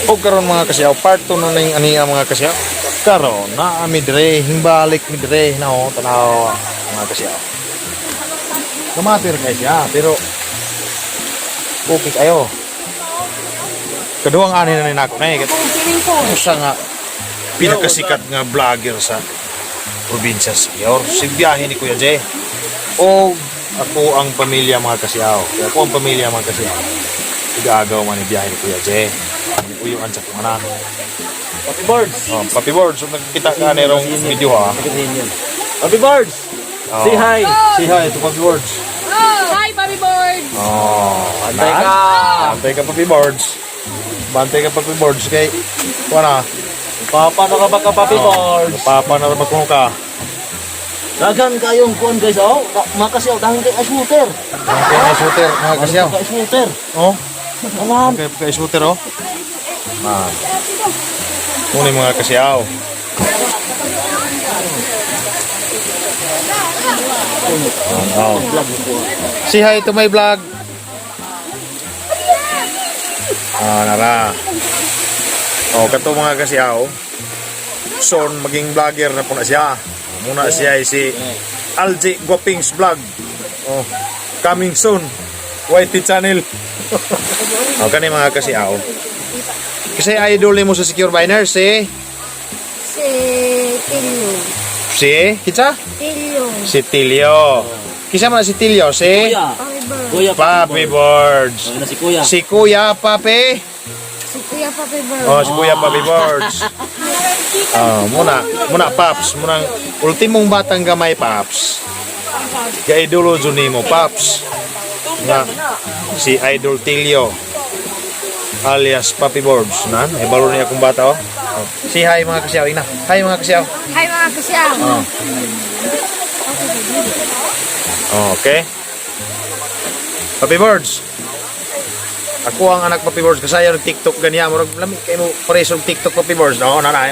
O karon, mga kasyaw, part 2 na ning ani ang mga kasyaw. Karon naa mi dire, hingbalik mi dire na oh, tanaw mga kasyaw. Kamatir kay siya, pero okay kayo. Kaduang ani na ni nako na eh. Usa nga pinakasikat nga vlogger sa probinsya sa Sior. Si biyahe ni Kuya Jay. O ako ang pamilya, mga kasyaw. Ako ang pamilya, mga kasyaw. Igagaw man ni biyahe ni Kuya Jay. Uyuan sa kong anak. Papi Birds! Oh, Papi Birds, so nagkita ka ni rong video ha. Papi Birds! Oh. Say hi! Say hi to Papi Birds. Hi, Bobby Boards! Oh, Bantay ka! Bantay ka, Papi Birds. Bantay ka, Papi Birds, kay wala. Papa na ka ba ka, Papi Birds? Papa na ba kuno ka? Dagan kayong kuan guys, oh. Mga kasyaw, dagan kay ice water. Bantay na shooter, mga kasyaw. Kay ice water. Oh, Alam. kay kay shooter oh. Ah. Muna yung mga kasyaw. Oh. Say hi to my vlog. Ah, nara. Oh, kato mga kasyaw. Son maging vlogger na po na siya. Muna siya ay si Alji Guapings Vlog. Oh, coming soon. YT channel. Oh, kani mga kasyaw. Kasi idol nimo sa Secure Biners si Si Tilio. Si kitsa? Tilio. Si Tilio. Kisa man na si Tilio si Kuya. Papi Bird. Kuya Papi Birds. Ayun na si Kuya. Si Kuya Papi. Si Kuya Papi Bird. Oh, si Kuya Papi Birds. Oh, muna, muna Paps, muna ultimong batang gamay, Paps. Gaidolo jud nimo, Paps. Nga si Idol Tilio alias Papi Birds nan, e balo niya akong bata oh. Oh. Say hi, mga kasyaw, ina. Hi, mga kasyaw. Hi, mga kasyaw. Oh. Okay. Papi Birds. Ako ang anak Papi Birds kasi ayaw TikTok ganiya murag lami kay mo pares og TikTok, Papi Birds. No, na na.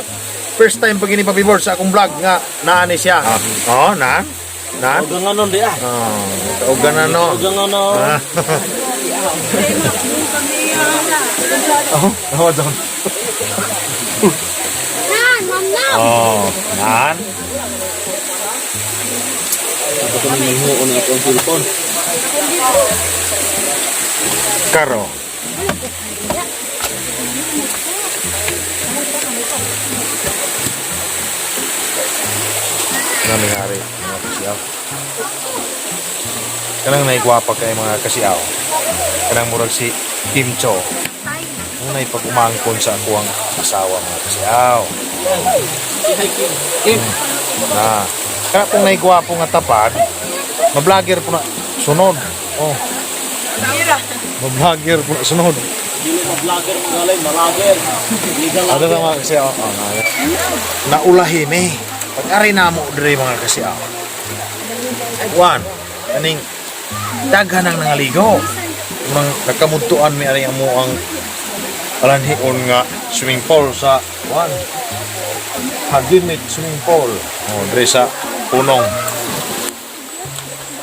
First time pag ini Papi Birds sa akong vlog nga naani siya. Oh, na. Na. Huwag nga nun, di ah. Oh, og ganan no. Huwag nga nun. Ah. Oh, oh, doon. Nan, ma'am nan. Oh, nan. Ako nang naghuon na akong cellphone. Karo. Nangyari mga kasiyaw. Kanang naigwapa kay mga kasiyaw. Kanang murag si Kim Cho. Unay pag umangkon sa ako ang asawa, mga kasiyaw. Say hi, Kim. Kim. Na. Kaya kung naigwapo nga tapad, mablogger po na sunod. Oh. Mablogger po na sunod. Dili ma-vlogger mga galay, malager. Legal Ano na mga kasi oh, oh, na, naulahi mi. Pag ari na mo dire mga kasi oh. One, aning daghan ang nangaligo. Unang nagkamudtuan mi ari amo ang alanhion nga swimming pool sa one. Hagimit swimming pool. Oh, dire sa Punong.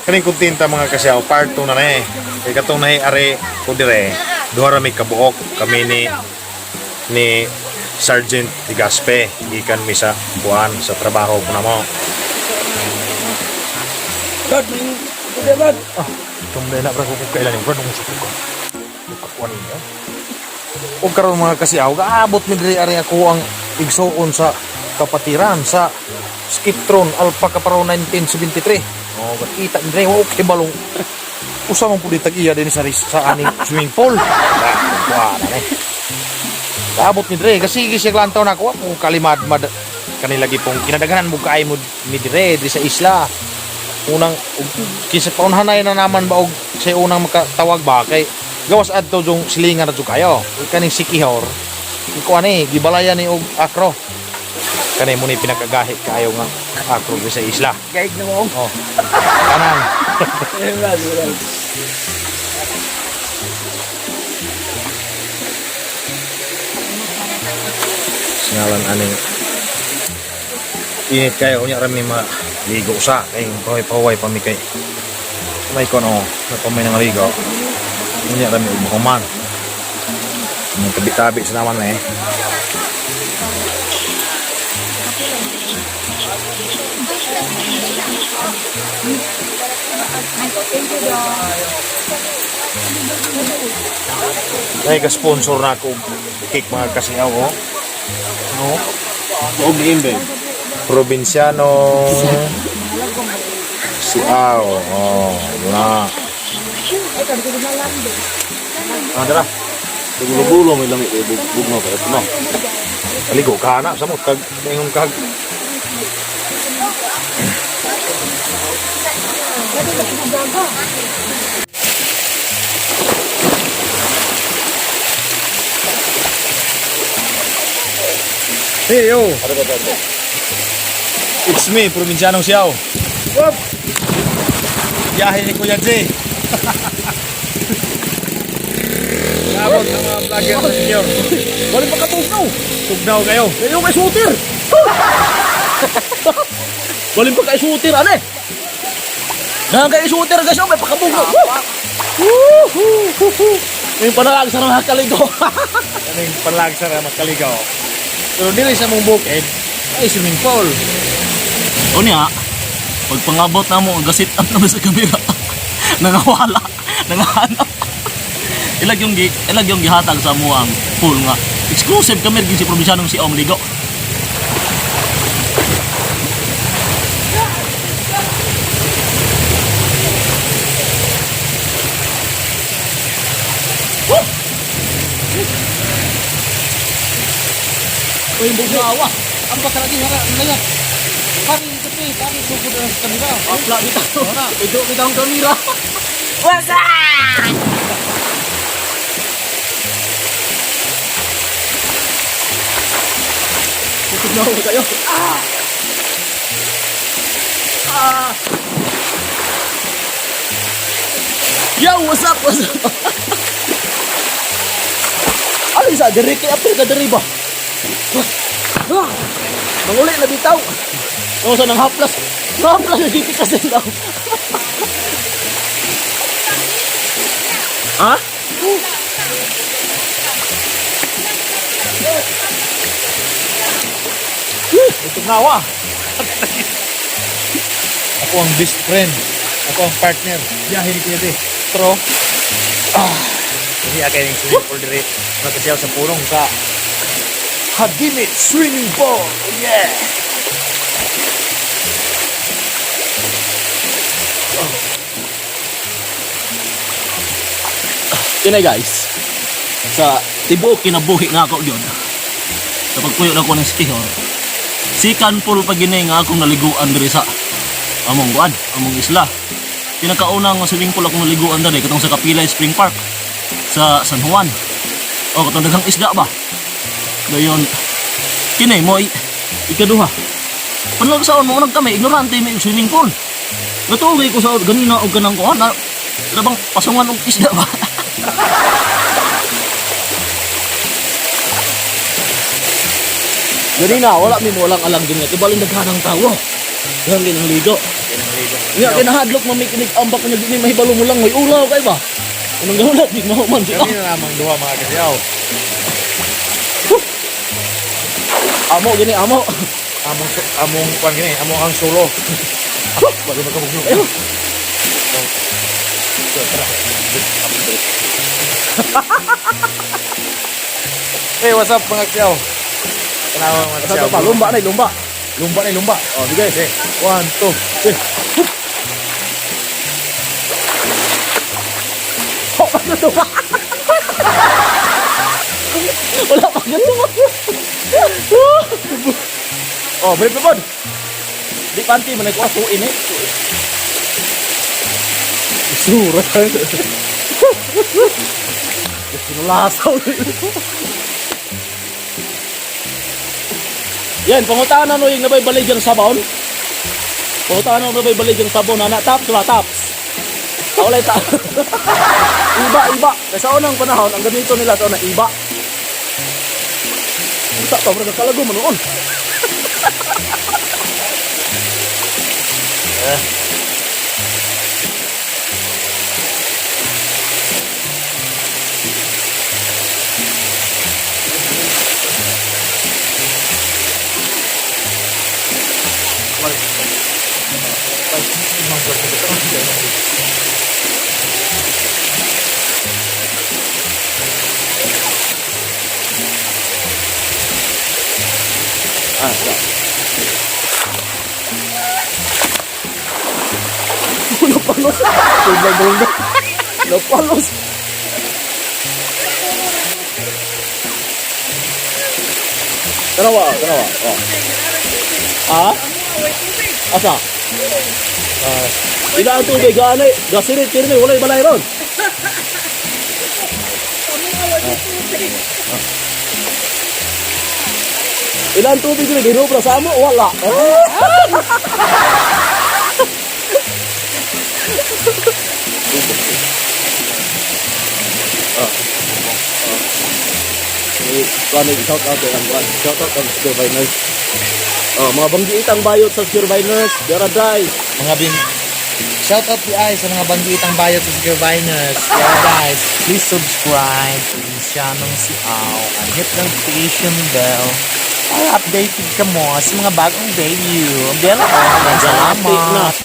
Kaning kontinta mga kasyaw, part 2 na na eh. Kay katong nahi ari ko dire, duha ra mi kabuok kami ni ni Sergeant Igaspe gikan mi sa buwan sa trabaho ko na mo. Brad, may hindi, Brad. Ah, itong na bro kung kailan yung bro nung usok ko. Kakuan ninyo. Og karon mga kasiyaw, gaabot mi diri ari ako ang igsuon sa kapatiran sa Skiptron Alpha Kaparo 1973. Oh, kita mi diri okay balong usa man pud tag iya din sa aning swimming pool. Ah, kuan na eh. Gaabot mi diri kasi sige siya lantaw na ako ako kalimadmad kanila gipong kinadaghanan mo kaay mo mi dire diri sa isla unang kinsa paunhanay na naman ba og sa unang makatawag ba kay gawas adto jung silingan na jud kayo kaning sikihor ikuan eh gibalayan ni og akro kani mo ni pinakagahi kaayo nga akro diri sa isla. Gaig na mo. Oh, kanang Brad, Brad. Singalan aning init kayo unya rami ma ligo sa kay paway paway pa mi kay may kono na pa may nangaligo unya rami og mahuman. Tabi-tabi sa naman eh. Ay, ka-sponsor na ako cake mga kasiyaw, oh. No? Huwag ni Imbe. Probinsyano. Si Ao. Oh, yun na. Ah, dara. Gulo-gulo may lami kay bugnaw kayo. No. Aligo ka na samot kag ingon kag Hey yo. It's me, Provincianong Siaw. Whoop! Biyahe ni Kuya J. Abot ang mga vlogger sa senior. Wala pa katugnaw. Tugnaw kayo. Kayo kay shooter. Wala pa kay shooter ano eh. Nang kay shooter guys, oh, may pakabugnaw. Woo! Woo! Yung panalag sa mga kaligo. Ano yung panlag sa magkaligaw. Pero dili sa mong bukid, ay swimming pool. O niya, pag pangabot na mo, gasit up naman sa kamera. Nangawala, nangahanap. Ilag yung gihatag sa mo ang pool nga. Exclusive kami rin si probinsyanong si Om Ligo. Uy, bugawa. Ang baka lagi hara naya. Pari kape, pari sugod ang kamera. Apla bitaw. Ito bitaw ang kamera. What's up? Tutugnaw ko kayo. Ah! Ah! Yo, what's up? What's up? Ano isa? Diri kay apil ka diri ba? Ah! Manguli na bitaw. No, sa nang haplas. Nang haplas na dito kasi daw. Ha? Tugnaw ah. Ako ang best friend. Ako ang partner. Biyahe ni Kuya J. Tro. Ah. Hindi kay ning swimming pool diri. Magkasiyaw sa pulong sa Hagimit Swimming Pool. Yeah. Yun guys. Sa tibuok kinabuhi nga ako yun. Sa pagpuyo na ko ng skihor. Sikan pool pa gini nga akong naliguan diri sa among guan, among isla. Pinakauna nga swimming pool akong naliguan diri katong sa Kapilay Spring Park sa San Juan. O katong daghang isda ba. Dayon kini mo ikaduha. Panlag sa mo unang kami ignorante may swimming pool. Natugay ko sa ganina og kanang kuan na labang pasungan og isda ba. Ganina, wala mi mo walang alam ganina. Tibalin daghan ang tawo. Daghan din ang ligo. Nga kinahadlok mo may kinig ambak niya di mahibalo mo lang may ulaw kay ba. Anong gahulat di mo man siya. Kami na lamang duha mga kasiyaw. Amo gini amo. Among kwan gini, among ang solo. Bali magkabugno. Hey, what's up mga kasiyaw? Tanawa mga Sa kasiyaw. pa lumba na lumba. Lumba na lumba. Oh, sige. Okay. One, two, three. Oh, ano to ba? Wala pa ganito. Oh, balik pa pod. Di panty man nagkuha suin eh. Sura. Sinulasaw. Yan, pangutanan no yung nabay balig yung sabon. Pangutanan no nabay balig yung sabon na taps wala taps. Ah, wala ta. Iba, iba. Kasi sa unang panahon, ang ganito nila sa una, iba. Puta pa, murag kalago man noon. Ah, yeah. Napalos. Sobrang balongga. Napalos. Tanawa, tanawa. Oh. Ah? Asa? Ah, ila ang tubig gani. Gasirit pirmi walay balay ron. Ilan tubig rin, ginubra sa amo? Wala. Ah. Shout out ang kuan. Shout out ang Secure. Oh, mga banggiitang bayot sa Secure Biners, Daraday. Mga bin Shout out di ay sa mga banggiitang bayot sa Secure Biners. Kaya guys, please subscribe to Lucianong Si Au and hit the notification bell para updated ka mo sa mga bagong video. Bell on. Update na. Salamat.